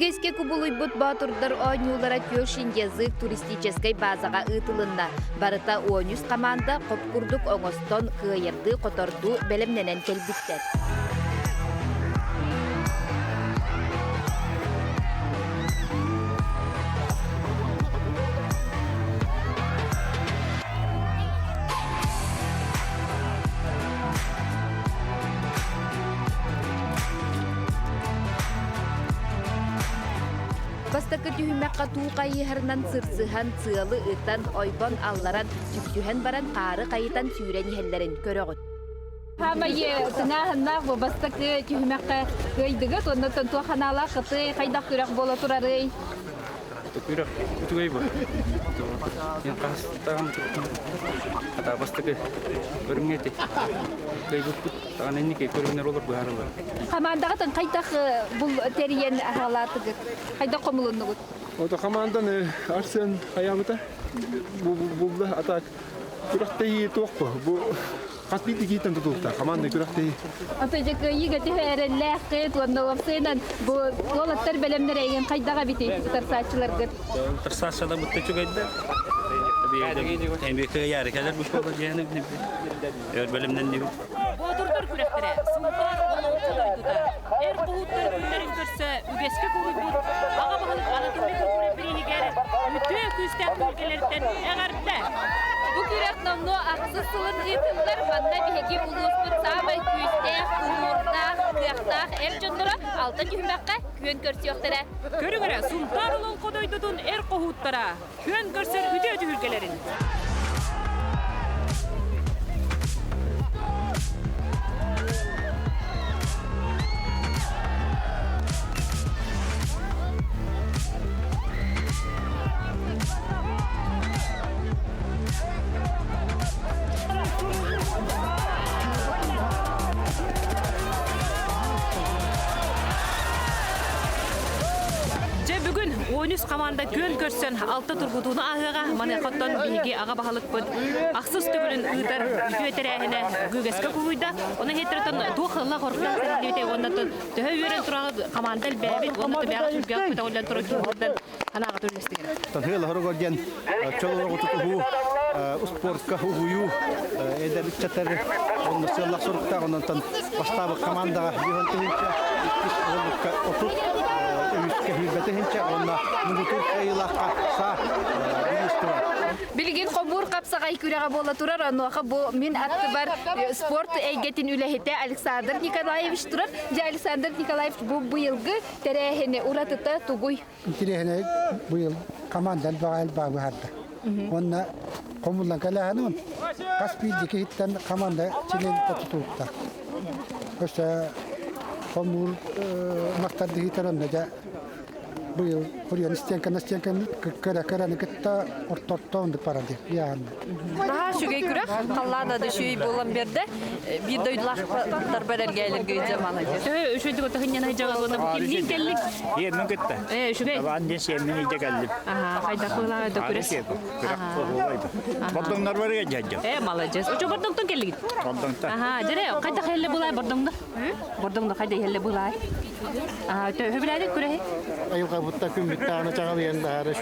Үгэскэ кубулуйбут боотурдар оонньуулара Тёшин язык туристическай базаҕа ыытылынна. Барыта 13 хамаанда хоп курдук оҥостон, кыайардыы-хотордуу бэлэмнэнэн кэлбиттэр. Бастакы түһүмэххэ туу хайыһарынан сырсыһан, сыалы ытан, ойбон алларан, сүксүһэн баран хаары хайытан сүүрэн иһэллэрин көрөҕүт. Хаамай тыҥааһыннаах бу бастакы түһүмэххэ кыайдыгыт, оннуттан туох ханаалаах кытый, хайдах күрэх буола турарый? Күрэх үчүгэй бу. Мен хастаан ата бастакы көрүҥҥэ ити кыайбыппыт даҕаны инники көрүҥнэр олор быһаарыллар. Хамаандаҕытын хайдах бул тэрийэн аһалаатыгыт? Хайдах хомулуннугут? Ото хамаанданы Арсен хайаабыта булла атак күрэхтэһии туох бу? Бу Хас биирдии киһиттэн тутулуктаах команда күрэхтэһии. Ата дьэ кыайыыга төһө эрэллээххит уонна уопсайынан бу уолаттар бэлэмнэрэ эйигин хайдах эбитий утарсааччыларгыт? Утарсааччылар бутта үчүгэйдэр. Эми кыайаары кэлэр бу школа диэни өр бэлэмнэннибит. Боотурдар күрэхтэрэ Сунтаар олоҥхо дойдута эр хоһууттар күннэрин көрсө үгэскэ куруйбут аҕа баһылык Анатолий Кокурев бирииһигэр үтүө күүстээх түһүлгэлэртэн эҕэрдэ! Бу күрэх номнуо ахсыс сылын ыытыллар. Манна биһиги улууспут саамай күүстээх, тулуурдаах, кыахтаах эр дьонноро алта түһүмэххэ күөн көрсүөхтэрэ. Көрүҥ эрэ, Сунтаар олоҥхо дойдутун эр хоһууттара күөн көрсөр үтүө түһүлгэлэрин! Дьэ бүгүн 13 команда күөн көрсөн алта тургутууну ааһыаҕа. Маныаха оттон биһиги аҕа баһылыкпыт ахсыс төгүлүн ыытар үтүө тэрээһинэ үгэскэ кубуйда. Онон иһиттэртэн туох ылла хоргутан тэриллибитэ уонна төһө үөрэн тураҕыт команда элбээбит уонна төбөҕө сүргээх көтөҕүллэн турар киһи санааҕа түллэстигэр. Тыал хоругар диэн чөл олоҕу тутуһуу, спортка уһуйуу, эдэр ыччаттар онно сыаллах соруктаах онтон бастаабыт командаҕа биһон тыһыынча, иккис уоллукка 30, үһүскэ сүүрбэ тыһыынча уонна муҥутуур кыайыылаахха саа бириис турар. Билигин хомуур хапсаҕай күрэҕэ буола турар. Онуоха бу мин аттыбар спорт эйгэтин үлэһитэ Александр Николаевич турар. Дьэ, Александр Николаевич, бу быйылгы тэрээһини уратыта тугуй? Интириэһинэй быйыл команда элбэҕэ элбэҕи быһаарда. Уонна хомуллан кэлээһин хас биирдии киһиттэн команда чилиэнитэ тутулуктаах. Өссө хомуур мастардыһыытар онно дьэ быйыл курьер стенка на стенка кыра-кыраны кытта орто-орто оннук барар диэн ыйааһынна. Наһаа үчүгэй күрэх, халлаана да үчүгэй буолан биэрдэ. Биир дойдулаахтарбар эргээлэргэ дьамана. Төһө үчүгэйдик отоһунньан сылдьаҕыт уонна бу кимниин кэллик? Сиэммин кытта. Ээ, үчүгэй. Табаан диэн сиэммин илдьэ кэллим. Аха, хайдах быылаах да күрэс. Күрэх оһуобай. Бордоҥнор барыга дьадьым. Ээ, маладьыас. Очо бордоҥтон кэллигит? Бордоҥтон. Аха, дьэрэ, хайдах иһэллэ былай бордоҥнор? Бордоҥнор хайда иһэллэ былай? Аха, төһө билээдик күрэһи? Айылҕабытта күммүт даҕаны чаҕылыйан даһара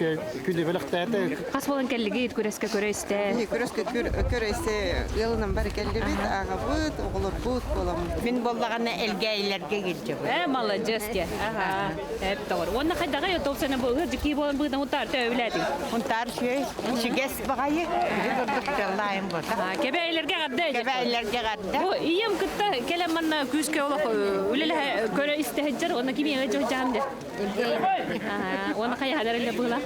күлү бэлэхтээтэ. Хас буолан кэллигит күрэскэ көрө истэ? Күрэскэ көрө истэ ыалынан бары кэллибит, ааҕабыт, оҕолорбут буоламмыт. Мин буоллаҕына элгээйилэргэ килдьэбин. Э, маладьыас ке. Аха. Эп тоҕор. Уонна хайдаҕай отол сена бу дьикии буолан быытан унтаар төһө билээтиҥ? Унтаар үчүгэй, үчүгэс баҕайы, биһи курдук дьаллаайым бота. Кэбээйлэргэ эҕэрдэ. Кэбээйлэргэ эҕэрдэ. Бу ийэм кытта кэлэн манна күүскэ олох үлэлэһэ көрө истэ сылдьар уонна кимиэҕэ дьоһдьаан де. Уонна хайаһанар эле быыла.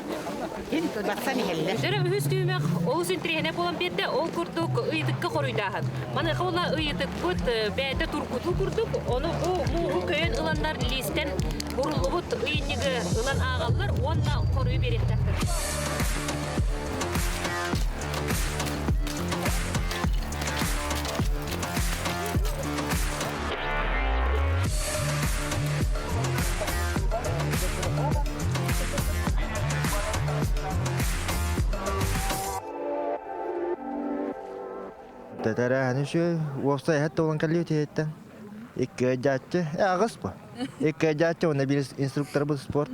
Бахсан иһэллэр. Дөрө үһүс түһүмэх олус интириэһинэй буолан биэрдэ. Ол курдук ыйытыкка хоруйдааһын. Маныаха була ыйытыкпыт бэйэтэ тургутуу курдук, ону бу мууһу көйөн ыланнар лиистэн буруллубут ыйынньыгы ылан ааҕаллар уонна хоруйу биэриэхтээхтэр. Тэтэрээһин үчүгэй, уопсай эһэт туолан кэллибит иһиттэн. Икки дьааччы, аҕыс бу. Икки дьааччы, уонна биир инструкторбыт спорт.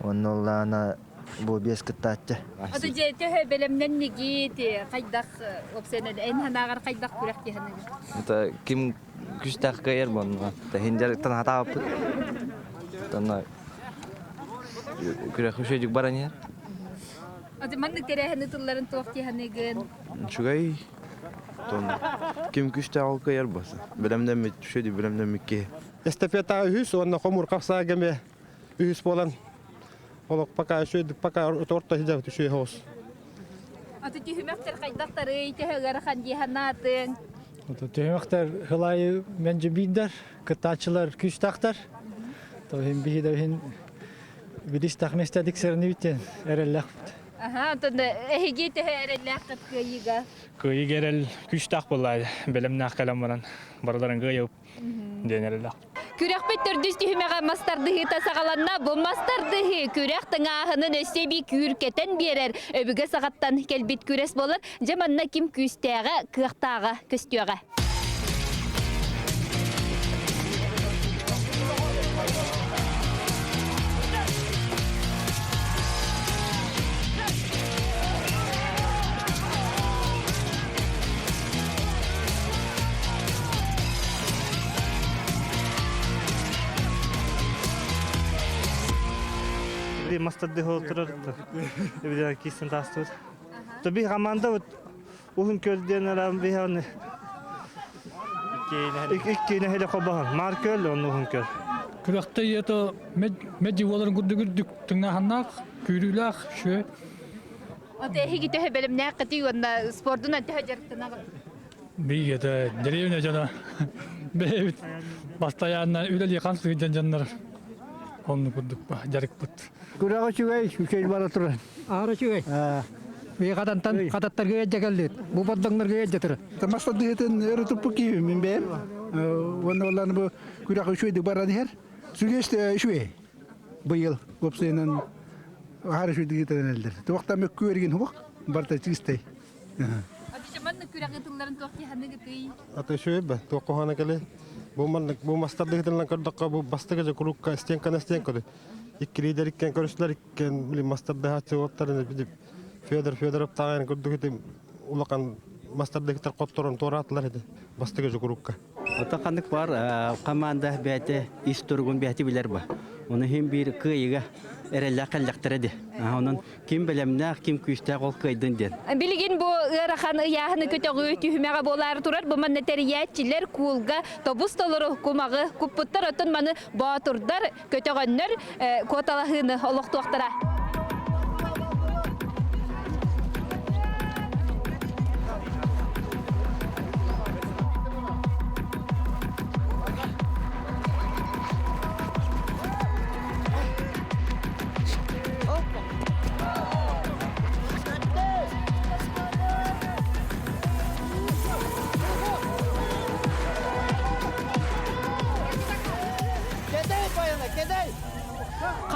Онно оллаана бу биэс кыттааччы. Ото дьэ төһө бэлэмнэннигит, хайдах уопсайынан эн санааҕар хайдах күрэх диэханыгын? Это ким күстээх кыайар буонна. Тэһин дьарыктан хатаабыппыт. Тонна күрэх үчүгэй баран иһэр. Ото маннык тэрээһин ытылларын туох диэханыгын? Үчүгэй. Тон ким күстээх кыайар баса. Бэлэмнэммит, үчүгэй бэлэмнэммит киһи. Эстафета үһүс уонна хомуур хапсаа кэме үһүс буолан олох пока үчүгэй пока орто сидябыт үчүгэй соҕус. Аты түһүмэхтэр хайдахтарый, төһө ыарахан дии санаатыҥ? Түһүмэхтэр хылайы мэлдьи биирдэр, кыттааччылар күүстээхтэр. Тоһин биһи да иһин билистэх миэстэдик сэрэнибит диэн эрэллээхпит. Аха, онтон эһиги төһө эрэллээххит кыайыыга? Кыайыыга эрэл күүстээх буолла, бэлэмнээх кэлэн баран барыларын кыайып диэн эрэллээх. Күрэхпит төрдүс түһүмэҕэ мас тардыһыыта саҕаланна. Бу мас тардыһыы күрэх тыҥааһынын өссө эбии күүркэтэн биэрэр өбүгэ саҕаттан кэлбит күрэс буолар. Дьэ манна ким күүстээҕэ, кыахтааҕа көстүөҕэ. Би мастарды холтурар эбиден кисэн таастыбыт. То би команда вот уһун көлден арам би аны икки нехеле хобахан мар көл он уһун көл. Күрэхтэ ето меди боларын курдук үрдүк тыҥнаһаннаах, күүрүүлээх шүө. Оте эһиги төһө бэлэмнээх кытыы уонна спордунан төһө дьарыктанаҕыт? Биһиги деревня дьоно бэйэбит бастайаанна үлэлии сылдьан дьоннор онну курдук дьарыкпыт. Күрэҕ үчүгэй, үчүгэй бара турар. Аара үчүгэй. Би хатантан хататтарга эдже келдит. Бу поддоңнорга эдже турар. Тамаста дыһытын өрө туппу киһи мин бэйэм. Уонна олланы бу күрэх үчүгэй баран иһэр. Сүгэс үчүгэй. Быйыл уопсайынан аһара үчүгэй дыһытын Туохтан мөккүөргин хубак барта чистай. Маннык күрэх ытылларын туох дии Ата үчүгэй ба, туох куһаҕана кэлэй. Бу маннык бу мастардыгытынан көрдөххө бу бастакы дьэ курукка стенканы стенка иккилиидэр иккиэн көрүстүлэр иккиэн били мастардаһааччы уоттарын били Федор Федоров тааҕын курдук ити улахан мастардыгыттар хотторон туораатылар ити бастакы дьэ курукка. Оттон ханнык бар команда бэйэтэ ис туругун бэйэтэ билэр ба. Ону иһин биир кыайыыга эрэллээх кэллэхтэрэ ди. Онон ким бэлэмнээх, ким күүстээх ол кыайдын диэн. Билигин бу ыарахан ыйааһыны көтөҕүү түһүмэҕэ буолаары турар. Бу манна тэрийээччилэр куулга тобус толору кумаҕы куппуттар. Оттон маны боотурдар, көтөҕөннөр куоталаһыыны олохтуохтара.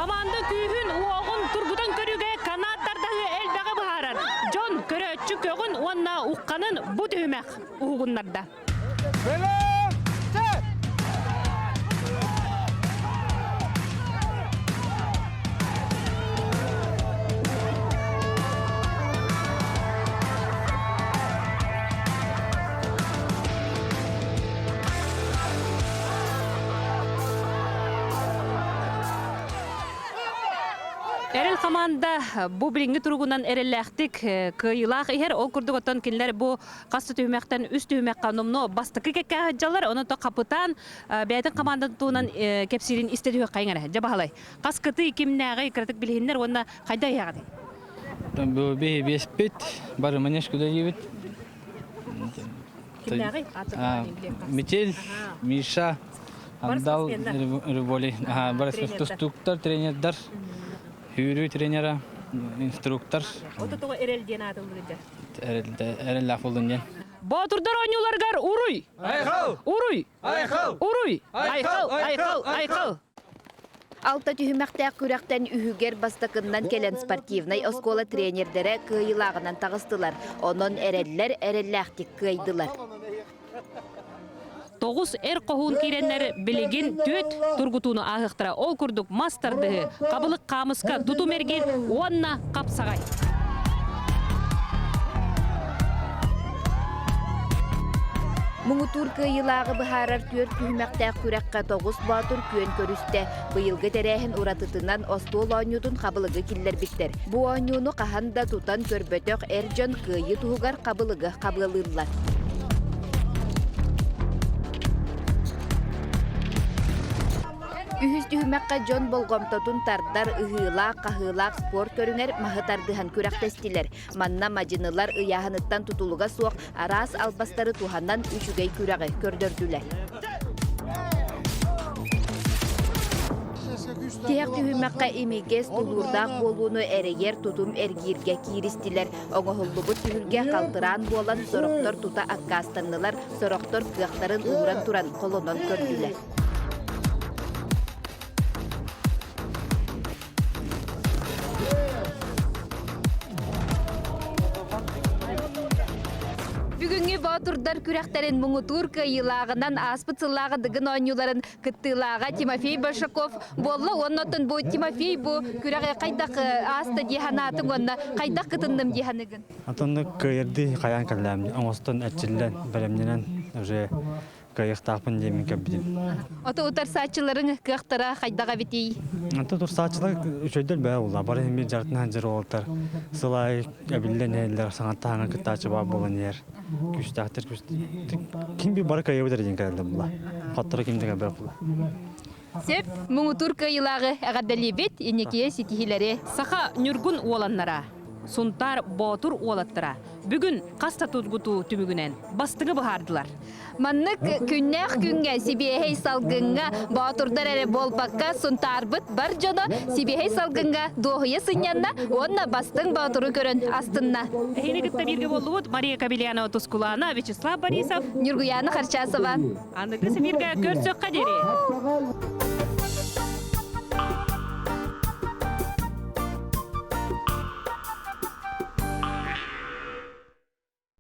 Хамаанда күүһүн, уоҕун тургутан көрүүгэ канат тардаһыы элбэҕи быһаарар. Дьон көрөөччү көҕүн уонна ухханын бу түһүмэх уһугуннарда. Эрэл хамаанда бу билиҥҥи туругунан эрэллээхтик кыайыылаах иһэр. Ол курдук оттон кинилэр бу хас да түһүмэхтэн үс түһүмэххэ номнуо бастакы кэккэ сылдьаллар. Онон то хапытаан бэйэтин хамаандатын туһунан кэпсиирин истэ түһүөххэйиҥ эрэ. Дьэ Баһылай, хас кытыы кимнээҕи кыратык билиһиннэр уонна хайда иһэҕитий? Бу биһи биэспит, бары манежка үлэлиибит. Кимнээҕий? Метель, Миша, Андал, Рыболи. Бары тустууктар, тренердар, Хүүрүү тренера, инструктор. Ото тоҕо эрэл диэн аатыллыыр Эрэллээх буоллун диэн. Боотурдар оонньууларыгар уруй! Айхал! Уруй! Айхал! Уруй! Айхал! Айхал! Айхал! Алта түһүмэхтээх күрэхтэн үһүгэр бастакыннан кэлэн спортивнай оскуола тренердэрэ кыайыылааҕынан таҕыстылар. Онон эрэллэр эрэллээхтик кыайдылар. Тоҕус эр хоһуун киирэннэр билигин түөрт тургутууну ааһыахтара. Ол курдук мас тардыһыы, хабылык хаамыска, тутум эргиир уонна хапсаҕай. Муҥутуур кыайыылааҕы быһаарар түөрт түһүмэхтээх күрэххэ Тоҕус Боотур күөн көрүстэ. Быйылгы тэрээһин уратытынан остуол оонньуутун хабылыгы киллэрбиттэр. Бу оонньууну хаһан да тутан көрбөтөх эр дьон кыайыы туһугар хабылыгы хабыалыыллар. Үһүс түһүмэххэ дьон болҕомтотун тардар ыһыылаах-хаһыылаах спорт көрүҥэр маһы тардыһан күрэхтэстилэр. Манна мадьынылар ыйааһыныттан тутулуга суох араас албастары туһанан үчүгэй күрэҕи көрдөрдүлэр. Тиһэх түһүмэххэ имигэс тулуурдаах буолууну эрэйэр тутум эргииргэ кииристилэр. Оҥоһуллубут түһүлгэ халтыраан буолан сорохтор тута аккаастаннылар, сорохтор кыахтарын ууран туран холонон көрдүлэр. Бүгүҥҥү боотурдар күрэхтэрин муҥутуур кыайыылааҕынан ааспыт сыллааҕы Дыгын оонньууларын кыттыылааҕа Тимофей Большаков буолла. Уонна оттон бу Тимофей бу күрэҕи хайдах ааста дии санаатыҥ уонна хайдах кытынным дии саныгын? Антонна кыайырдыы хайаан кэллэм оҥостон эрчиллэн бэлэмнэнэн уже кыайыахтаахпын диэммин көрбүтүм. Ото утарсааччыларыҥ кыахтара хайдах эбитий? Ото утарсааччылар үчүгэйдэр бээ буолла. Бары эмиэ дьарытынан дьар уолаттар сыл аайы эбиллэн иһэллэр, саҥаттан саҥа кыттааччы баар буолан иһэр. Күүстээхтэр ким би бары кыайабыт эрэ диэн кэлэллэр була. Хотторо ким да кэлбэт була. Сөп, муҥутуур кыайыылааҕы эҕэрдэлиибит, инникигэ ситиһиилэри. Саха ньургун уоланнара, Сунтаар Боотур уолаттара бүгүн хас да тургутуу түмүгүнэн бастыҥы быһаардылар. Маннык күннээх күҥҥэ сибиэһэй салгыҥҥа боотурдар эрэ буолбакка Сунтаарбыт бар дьоно сибиэһэй салгыҥҥа дуоһуйа сынньанна уонна бастыҥ боотуру көрөн астынна. Эһини кытта бииргэ буоллубут Мария Кабельянова Тускулаана, Вячеслав Борисов, Ньургуяна Харчасова. Аныгы сибииргэ көрсөххө диэри.